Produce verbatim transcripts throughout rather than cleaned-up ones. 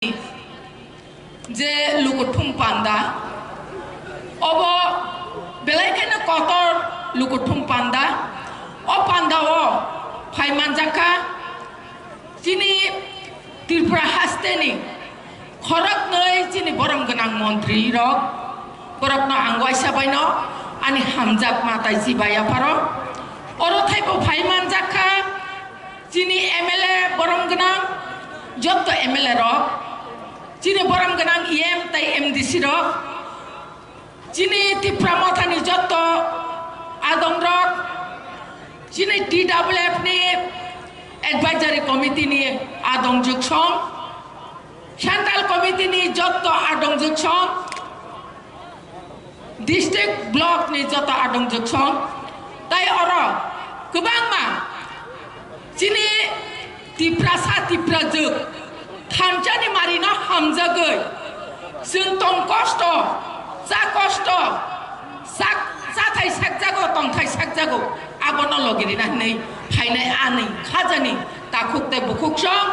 je lukuthum panda, obo belai kheno kotor lukuthum panda. O panda o phai manjakha chini Tripura hasteni khoroknwi chini borom gwnang montri rok, borokno ang waisa baino ani hamjak matai chibai apharo. Oro thaibo phai manjakha chini M L A borom gwnang, jotto M L A rok, chini borom gwnang E M tai M D C rok, chini Tipra Mothani jotto adong rok, chini T W F ni advisory committee ni adong juksong, central committee ni jotto adong juksong, district block ni joto adong juksong, tai oro kwbangma chini Tiprasa Tiprajwk thansa ni mari no hamjagwi chwng tong kosto, cha kosto, sak-, chathai sakjago, tongthai sakjago, abono logirina hinwi phainai ani khajani takhuk tei bukhuk song,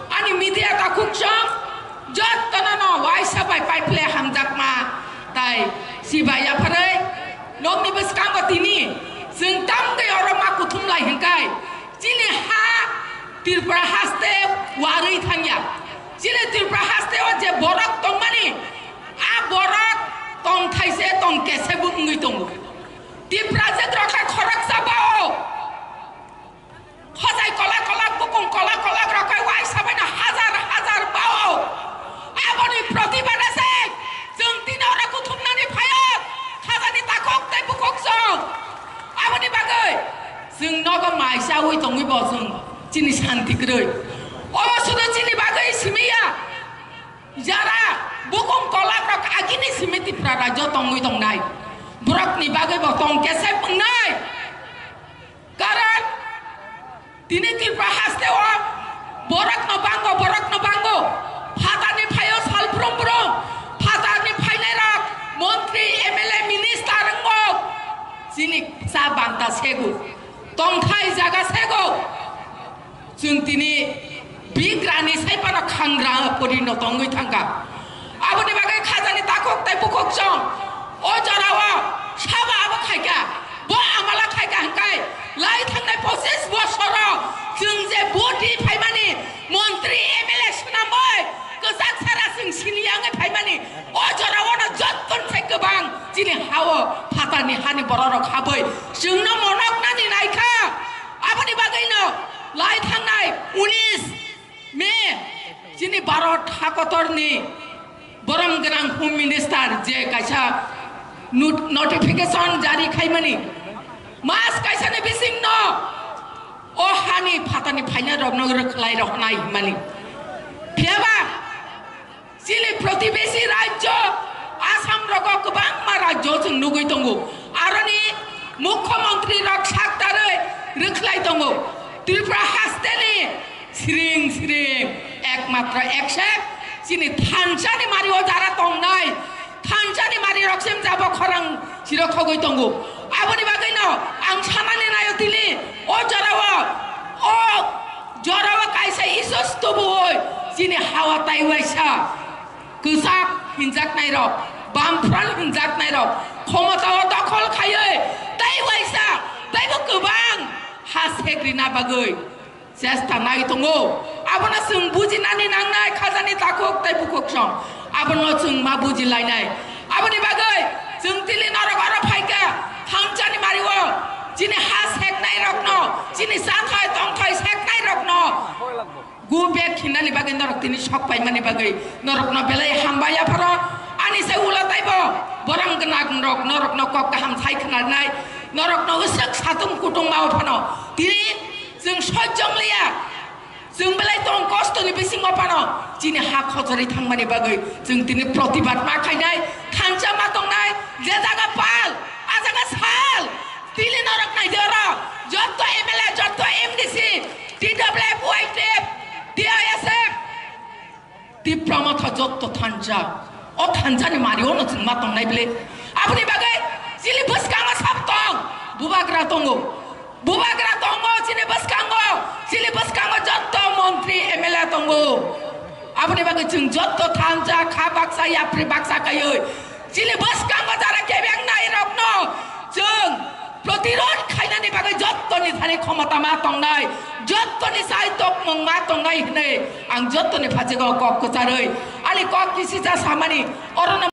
ani media takhuk song, jottono no waisa bai paiphle hamjakma tai chibai yapharwi nokni bwskango tini chwng tamgwi oro ma kuthum lai hinkai chini ha Tripura haste warwi thangya. Chini Tripura haste o je borok tongmani, a borok tongthai se tongkhe se bo wngwi tongo. Tripura je rokha khoroksa bao. Hojai kolak kolak, bukung kolak kolak rok hai waisa baino hajar hajar bao. Aboni protibade se chwng tini oro kuthumnani phaio, khajani takhuk tei bukhuk chwng. Aboni bagwi chwng nogo mai chaui tongwi bo chwng chini santi kwrwi. Obo sudo chini bagwi simi ya. Jara bukung kolak rok agini simi Tripura rajyo tongwi tongnai. Borokni bagwi bo tongkhe se wngnai. Karon tini Tripura haste o borok no bango, borok no bango. Phatani phaio sal brum brum. Phatani phainai rok montri, M L A, minister wngmo. Chini cha banta sego. Tongthai jaga sego. Chwng tini bigrani sai phano khangra pori no tongwi thangkha. Aboni bagwi khajani takhuk tei bukhuk chwng o jorao sabo abo khaikha, bo amala khaikha hwnkhe lai thangnai pochis bosoro chwng je vote ri phaimani montri M L A swnamwi kwchak sara chwng sini yangwi phaimani o jorao no jottoni sai kwbang chini hao phatarni hani bororok habwi chwngno monoknani naikha. Aboni bagwino lai thangnai unis May chini Bharat hakotorni borom gwnang Home Minister je kaisa not-, notification jari khaimani, mas kaisani bisingno o hani phatani phainai rokno rwkhlai roknai hwnmani. Phiyaba chini protibesi rajyo Assam rogo kwbangma rajyo chwng nugwi tongo. Aroni mukhyamantri rok saktarwi rwkhlai tongo. Tripura hasteni siring siring ekmatro except chini thansani mario jara tongnai, thansani mari rok sim jabo khorang siro khogwi tongo. Aboni bagwino ang sanani naio tini o jorao, o jorao kaisa isus tubuwi chini hawa taiwaisa kwchak hinjaknai rok, bamphran hinjaknai rok, khomotao dokhol khaiwi taiwaisa taibo kwbang ha segrina bagwi chesta nai tongo. Abono chwng bujinani nangnai, khajani takhuk tei bukhuk song. Abono chwng ma bujilainai. Aboni bagwi chwng tili norok oro phaikha, thansani mario chini ha seknai rokno, chini chathai tongthai seknai rokno go back hinani bagwi norok tini sok paimani bagwi norokno belai hambai apharo. Ani se ulo taibo borom gwnang rok norokno kok kaham sai khwnarnai, norokno usuk satung kutung ma phano tini chwng sojjong liya. Chwng belai tong kostoni bisingo phano chini ha khojorwi thangmani bagwi chwng tini protibad ma khainai, thansa ma tongnai, je jaga pal, a jaga sal. Tini norok naidi oro, jotto M L A, jotto M D C, T W F, Y T F, T I S F, Tipra Motha jotto thansa, o thansani mario no chwng ma tongnai bile. Aboni bagwi chini bwskango sab tong, bubagra tongo. Bubagra tongo chini bwskango, chini bwskango jotto montri M L A tongo. Aboni bagwi chwng jotto thansa kha baksa yapri baksa kaiwi chini bwskango jara kebengnai rokno chwng protirod khainani bagwi jottoni thani khomota ma tongnai, jottoni sai tokmung ma tongnai hwnwi ang jottoni phajigo kok kwcharwi ani kok kisisa samani orono